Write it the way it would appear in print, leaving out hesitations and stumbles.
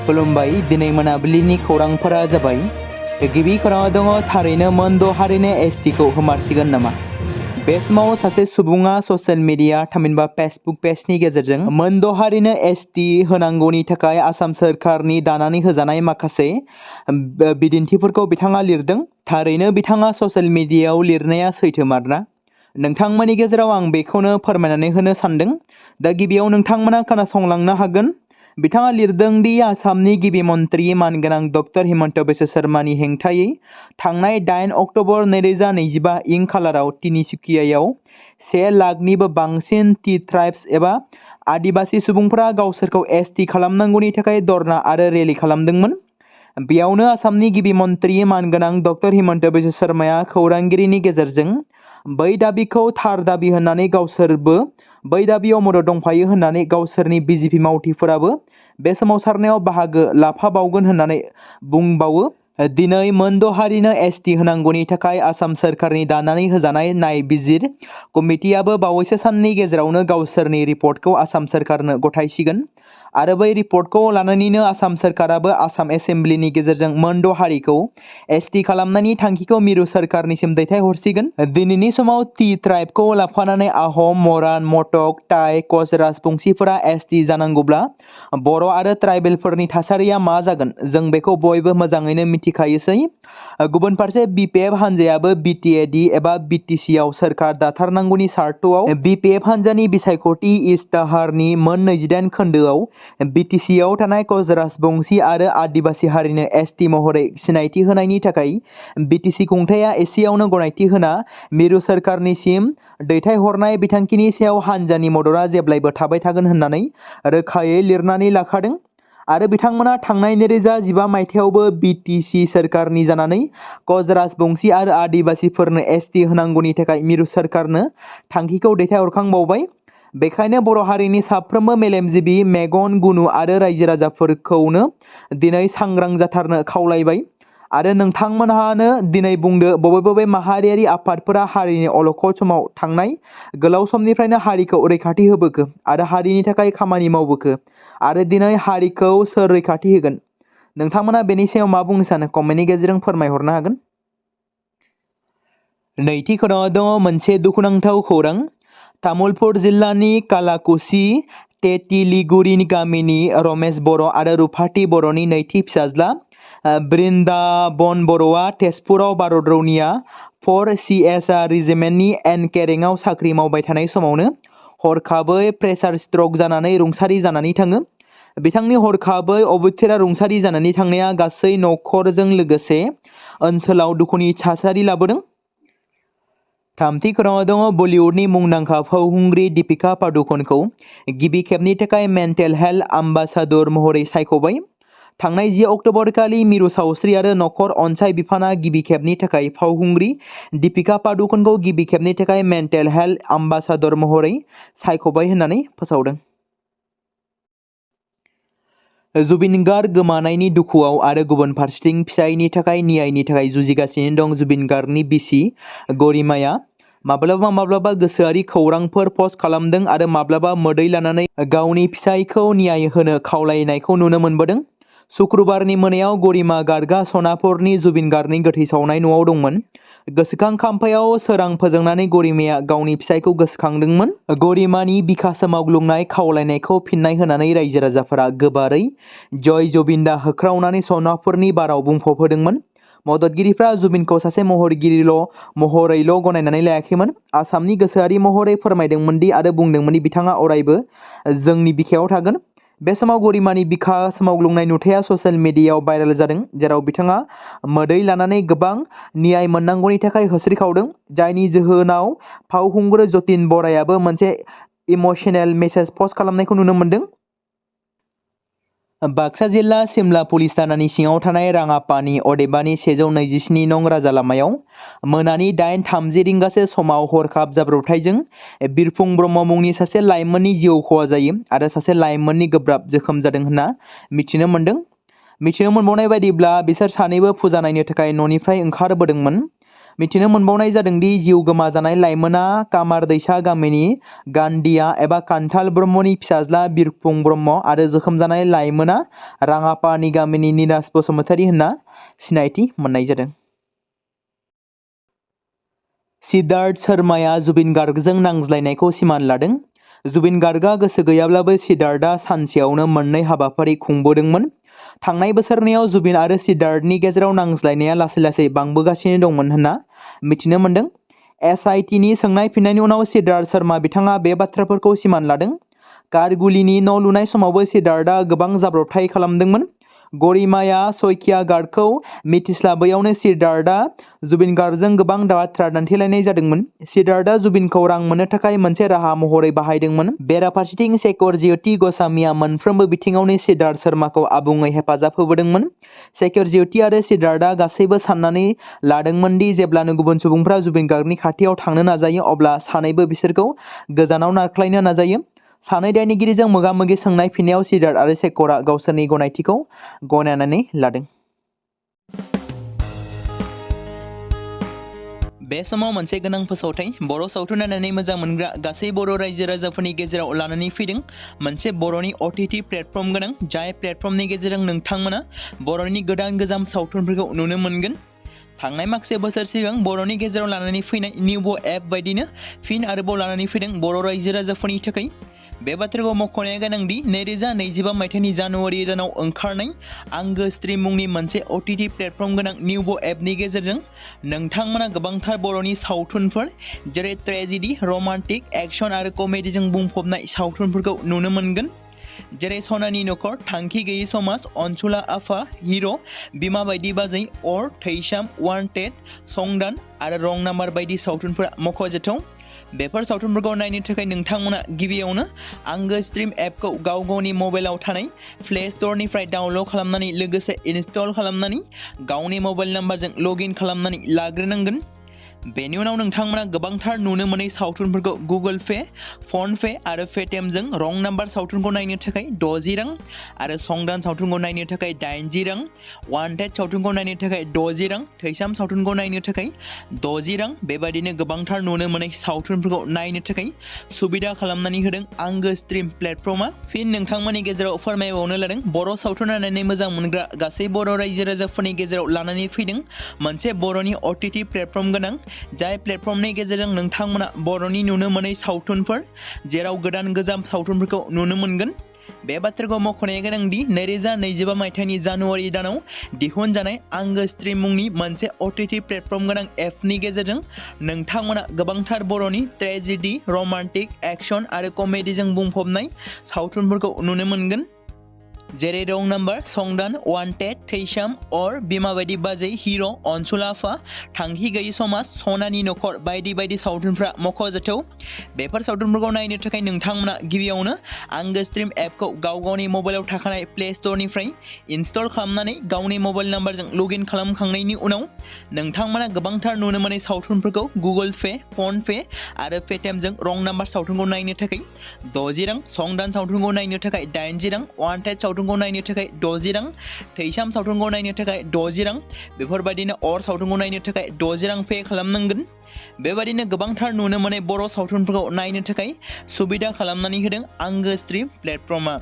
खुलुमबाय दिनै मोनाबिलिनि खौरांफोरा जाबाय। गिबि खौराङाव दङ थारैनो मोन द' हारिनो एसटि खौ होमारसिगोन नामा? बे समाव सासे सुबुङा ससियेल मिडिया थामहिनबा फेसबुक पेजनि गेजेरजों मोन द' हारिनो एसटि होनांगौनि थाखाय आसाम सोरखारनि दानानै होजानाय माखासे बिदिन्थिफोरखौ बिथाङा लिरदों। थारैनो बिथाङा ससियेल मिडियायाव लिरनाया सैथोमारना? नोंथांमोननि गेजेराव आं बेखौनो फोरमायनानै होनो सानदों। दा गिबियाव नोंथांमोना खोनासंलांनो हागोन। बिथाङा लिरदों दि आसामनि गिबि मन्त्रि मानगोनां डक्टर हिमन्त बिश्व शर्मानि हेंथायै थांनाय 8 अक्ट'बर 2025 इं खालाराव तिनिसुकियायाव 1 लाखनिबो बांसिन टि ट्राइब्स एबा आदिबासि सुबुंफोरा गावसोरखौ एसटि खालामनांगौनि थाखाय धरना आरो रेलि खालामदोंमोन। बेयावनो आसामनि गिबि मन्त्रि मानगोनां डक्टर हिमन्त बिश्व शर्माया खौरांगिरिनि गेजेरजों बै दाबिखौ थार दाबि होननानै गावसोरबो बै दाबियाव मदद दंफायो होननानै गावसोरनि बिजेपि मावथिफोराबो बे सोमावसारनायाव बाहागो लाफाबावगोन होननानै बुंबावो। दिनै मोन द' हारिनो एसटि होनांगौनि थाखाय आसाम सोरखारनि दानानै होजानाय नायबिजिर कमिटियाबो बावैसो साननि गेजेरावनो गावसोरनि रिपर्टखौ आसाम सोरखारनो गथायसिगोन आरो बै रिपर्टखौ लानानैनो आसाम सोरखाराबो आसाम एसेम्ब्लिनि गेजेरजों मोन द' हारिखौ एसटि खालामनायनि थांखिखौ मिरु सोरखारनिसिम दैथायहरसिगोन। दिनैनि समाव टि ट्राइबखौ लाफानानै आहम, मरान, मटक, टाइ, कच राजबंशिफोरा एसटि जानांगौब्ला बर' आरो ट्राइबेलफोरनि थासारिया मा जागोन जों बेखौ बयबो मोजाङैनो मिथिखायोसै। गुबुन फारसे बिपिएफ हान्जायाबो बिटिएडि एबा बिटिसिआव सोरखार दाथारनांगौनि सार्तआव बिपिएफ हान्जानि बिसायख'थि इस्ताहारनि मोन 28 खोन्दोआव बिटिसिआव थानाय कच राजबंशी आरो आदिबासि हारिनो एसटि महरै सिनायथि होनायनि थाखाय बिटिसि खुंथाया एसेयावनो गनायथि होना मिरु सोरखारनिसिम दैथायहरनाय बिथांखिनि सायाव हान्जानि मददआ जेब्लायबो थाबाय थागोन होननानै रोखायै लिरनानै लाखादों आरो बिथांमोना थांनाय 2015 मायथाइयावबो बिटिसि सोरखारनि जानानै कच राजबंशी आरो आदिबासिफोरनो एसटि होनांगौनि थाखाय मिरु सोरखारनो थांखिखौ दैथायहरखांबावबाय। बेखायनो बर' हारिनि साफ्रोमबो मेलेमजिबि, मेगन गुनु आरो रायजो राजाफोरखौनो दिनै सांग्रां जाथारनो खावलायबाय आरो नोंथांमोनहानो दिनै बुंदो बबे बबे माहारियारि आफादफोरा हारिनि अलखद समाव थांनाय गोलाव समनिफ्रायनो हारिखौ रैखाथि होबोखो आरो हारिनि थाखाय खामानि मावबोखो आरो दिनै हारिखौ सोर रैखाथि होगोन? नोंथांमोना बेनि सायाव मा बुंनो सानो कमेन्टनि गेजेरजों फोरमायहरनो हागोन। नैथि खौराङाव दङ मोनसे दुखुनांथाव खौरां। तामुलपुर जिल्लानि कालाकुसि तेतिलिगुरि गामिनि रमेश बर' आरो रुफाथि बर'नि नैथि फिसाज्ला बृन्दाबन बर'आ तेजपुराव भारत रौनिया 4 CSR रेजिमेन्टनि एनकेरेंआव साख्रि मावबाय थानाय समावनो हरखाबै प्रेसार स्ट्रक जानानै रुंसारि जानानै थाङो। बिथांनि हरखाबै अबथिरा रुंसारि जानानै थांनाया गासै नखरजों लोगोसे ओनसोलाव दुखुनि थासारि लाबोदों। थामथि खौराङाव दङ बलिउडनि मुंदांखा फावखुंग्रि दीपिका पादुकणखौ गिबि खेबनि थाखाय मेन्टेल हेल्थ आम्बासादर महरै सायख'बाय। थांनाय 10 अक्ट'बर खालि मिरु सावस्रि आरो नखर अनसाय बिफाना गिबि खेबनि थाखाय फावखुंग्रि दीपिका पादुकणखौ गिबि खेबनि थाखाय मेन्टेल हेल्थ आम्बासादर महरै सायख'बाय होननानै फोसावदों। जुबिन गार्ग गोमानायनि दुखुआव आरो गुबुन फारसेथिं फिसायनि थाखाय न्यायनि थाखाय जुजिगासिनो दं जुबिन गार्गनि बिसि गरिमाया माब्लाबा माब्लाबा गोसोआरि खौरांफोर पस्ट खालामदों आरो माब्लाबा मोदै लानानै गावनि फिसायखौ न्याय होनो खावलायनायखौ नुनो मोनबोदों। शुक्रबारनि मोनायाव गरिमा गार्गआ सनापुरनि जुबिन गार्गनि गोथै सावनाय न'आव दंमोन। गोसोखां खाम्फायाव सोरां फोजोंनानै गरिमाया गावनि फिसायखौ गोसोखांदोंमोन। गरिमानि बिखा सोमावग्लुंनाय खावलायनायखौ फिननाय होनानै रायजो राजाफोरा गोबारै जय जबिन्दा होख्रावनानै सनापुरनि बाराव बुंफबहोदोंमोन। मददगिरिफ्रा जुबिनखौ सासे महरैल' गनायनानै लायाखैमोन। आसामनि गोसोआरि महरै फोरमायदोंमोन दि आरो बुंदोंमोन दि बिथाङा अरायबो जोंनि बिखायाव थागोन। बे समाव गरिमानि बिखा सोमावग्लुंनाय नुथाया ससियेल मिडियायाव भाइरेल जादों जेराव बिथाङा मोदै लानानै गोबां न्याय मोननांगौनि थाखाय होस्रिखावदों जायनि जाहोनाव फावखुंग्रि जतिन बरायाबो मोनसे इमोशनेल मेसेज पस्ट खालामनायखौ नुनो मोन्दों। बाक्सा जिल्ला सिमला पुलिस थानानि सिङाव थानाय राङापानि अदेबानि 127 नं राजा लामायाव मोनानि 8:30 रिंगासो समाव हरखाब जाब्रबथायजों बिरफुं ब्रह्म मुंनि सासे लाइमोननि जिउ खहा जायो आरो सासे लाइमोननि गोब्राब जोखोम जादों होनना मिथिनो मोन्दों। मिथिनो मोनबावनाय बायदिब्ला बिसोर सानैबो फुजा नायनो थाखाय न'निफ्राय ओंखारबोदोंमोन। मिथिनो मोनबावनाय जादोंदि जिउ गोमाजानाय लाइमोना कामार दैसा गामिनि गान्दिया एबा खान्थाल ब्रह्मनि फिसाज्ला बिरफुं ब्रह्म आरो जोखोम जानाय लाइमोना राङापानि गामिनि निराज बसुमतारी होनना सिनायथि मोननाय जादों। सिद्धार्थ शर्माया जुबिन गार्गजों नांज्लायनायखौ सिमान लादों। जुबिन गार्गआ गोसो गैयाब्लाबो सिद्धार्थआ सानसेयावनो मोननै हाबाफारि खुंबोदोंमोन। थांनाय बोसोरनैयाव जुबिन आरो सिद्धार्थनि गेजेराव नांज्लायनाया लासै लासै बांबोगासिनो दंमोन होनना मिथिनो मोन्दों। SITनि सोंनाय फिननायनि उनाव सिद्धार्थ शर्मा बिथाङा बे बाथ्राफोरखौ सिमान लादों। कारगुलिनि न' लुनाय समावबो सिद्धार्थआ गोबां जाब्रबथाय खालामदोंमोन। गरिमाया सयखिया गार्गखौ मिथिस्लाबैयावनो सिद्धार्थआ जुबिन गार्गजों गोबां बाथ्रा दान्थेलायनाय जादोंमोन। सिद्धार्थआ जुबिनखौ रां मोननो थाखाय मोनसे राहा महरै बाहायदोंमोन। बेराफारसेथिं शेखर ज्योति ग'स्वामीआ मोनफ्रोमबो बिथिङावनो सिद्धार्थ शर्माखौ आबुङै हेफाजाब होबोदोंमोन। शेखर ज्योति आरो सिद्धार्थआ गासैबो साननानै लादोंमोन दि जेब्लानो गुबुन सुबुंफ्रा जुबिन गार्गनि खाथियाव थांनो नाजायो अब्ला सानैबो बिसोरखौ गोजानाव नारख्लायनो नाजायो। सानै दायनिगिरिजों मोगा-मोगि सोंनाय फिननायाव सिद्धार्थ आरो शेखरआ गावसोरनि गनायथिखौ गनायनानै लादों। बे समाव मोनसे गोनां फोसावथाय बर' सावथुन नायनानै मोजां मोनग्रा गासै बर' रायजो राजाफोरनि गेजेराव लानानै फैदों मोनसे बर'नि OTT प्लेटफर्म गोनां जाय प्लेटफर्मनि गेजेरजों नोंथांमोना बर'नि गोदान सावथुनफोरखौ नुनो मोनगोन। थांनाय माखासे बोसोर सिगां बर'नि गेजेराव लानानै फैनाय निउबो एप बायदिनो फिन आरोबाव लानानै फैदों बर' रायजो राजाफोरनि थाखाय। बे बाथ्राखौ मख'नाया गोनांदि 2025 मायथाइनि जानुवारि दानाव ओंखारनाय आंगो स्ट्रीम मुंनि मोनसे OTT प्लेटफर्म गोनां निउबो एपनि गेजेरजों नोंथांमोना गोबांथार बर'नि सावथुनफोर जेरै ट्रेजेडी, रमान्टिक, एक्शन आरो कमेडीजों बुंफबनाय सावथुनफोरखौ नुनो मोनगोन। जेरै सनानि नखर, थांखि गैयै समाज, अनसुला आफा, हिर', बिमा बायदि बाजै, अर, थैसाम, वान्टेड, संदान आरो रं नाम्बार बायदि सावथुनफोरा मख'जाथाव। बेफोर सावथुनफोरखौ नायनो थाखाय नोंथांमोना गिबियावनो आंगो स्ट्रीम एपखौ गाव गावनि मबाइलाव थानाय प्ले स्ट'रनिफ्राय डाउनल'ड खालामनानै लोगोसे इनस्टल खालामनानै गावनि मबाइल नाम्बारजों लगइन खालामनानै लाग्रोनांगोन। बेनि उनाव नोंथांमोना गोबांथार नुनो मोनै सावथुनफोरखौ गुगोल पे, फन पे आरो पेटिएमजों रं नाम्बार सावथुनखौ नायनो थाखाय 60 रां आरो संदान सावथुनखौ नायनो थाखाय 80 रां, वान्टेड सावथुनखौ नायनो थाखाय 60 रां, थैसाम सावथुनखौ नायनो थाखाय 60 रां बेबायदिनो गोबांथार नुनो मोनै सावथुनफोरखौ नायनो थाखाय सुबिदा खालामनानै होदों आंगो स्ट्रीम प्लेटफर्मआ। फिन नोंथांमोननि गेजेराव फोरमायबावनो लादों बर' सावथुन नायनानै मोजां मोनग्रा गासै बर' रायजो राजाफोरनि गेजेराव लानानै फैदों मोनसे बर'नि OTT प्लेटफर्म गोनां जाय प्लेटफर्मनि गेजेरजों नोंथांमोना बर'नि नुनो मोनै सावथुनफोर जेराव गोजाम सावथुनफोरखौ नुनो मोनगोन। बे बाथ्राखौ मख'नाया गोनांदि 2025 मायथाइनि जानुवारि दानाव दिहुनजानाय आंगो स्ट्रीम मुंनि मोनसे OTT प्लेटफर्म गोनां एपनि गेजेरजों नोंथांमोना गोबांथार बर'नि ट्रेजेडी, रमान्टिक, एक्शन आरो कमेडीजों बुंफबनाय सावथुनफोरखौ नुनो मोनगोन। जेरै रं नाम्बार, संदान, वान्टेड, थैसाम, अर, बिमा बायदि बाजै, हिर', अनसुला आफा, थांखि गैयै समाज, सनानि नखर बायदि बायदि सावथुनफ्रा मख'जाथाव। बेफोर सावथुनफोरखौ नायनो थाखाय नोंथांमोना गिबियावनो आंगो स्ट्रीम एपखौ गाव गावनि मबाइलाव थाखानाय प्ले स्ट'रनिफ्राय इनस्टल खालामनानै गावनि मबाइल नाम्बारजों लगइन खालामखांनायनि उनाव नोंथांमोना गोबांथार नुनो मोनै सावथुनफोरखौ गुगोल पे, फन पे आरो पेटिएमजों रं नाम्बार सावथुनखौ नायनो थाखाय 60 रां, संदान सावथुनखौ नायनो थाखाय 80 रां, वान्टेड सावथुनखौ नायनो थाखाय 60 रां, थैसाम सावथुनखौ नायनो थाखाय 60 रां बेफोरबायदिनो अर सावथुनखौ नायनो थाखाय 60 रां पे खालामनांगोन। बेबायदिनो गोबांथार नुनो मोनै बर' सावथुनफोरखौ नायनो थाखाय सुबिदा खालामनानै होदों आंगो स्ट्रीम प्लेटफर्मआ।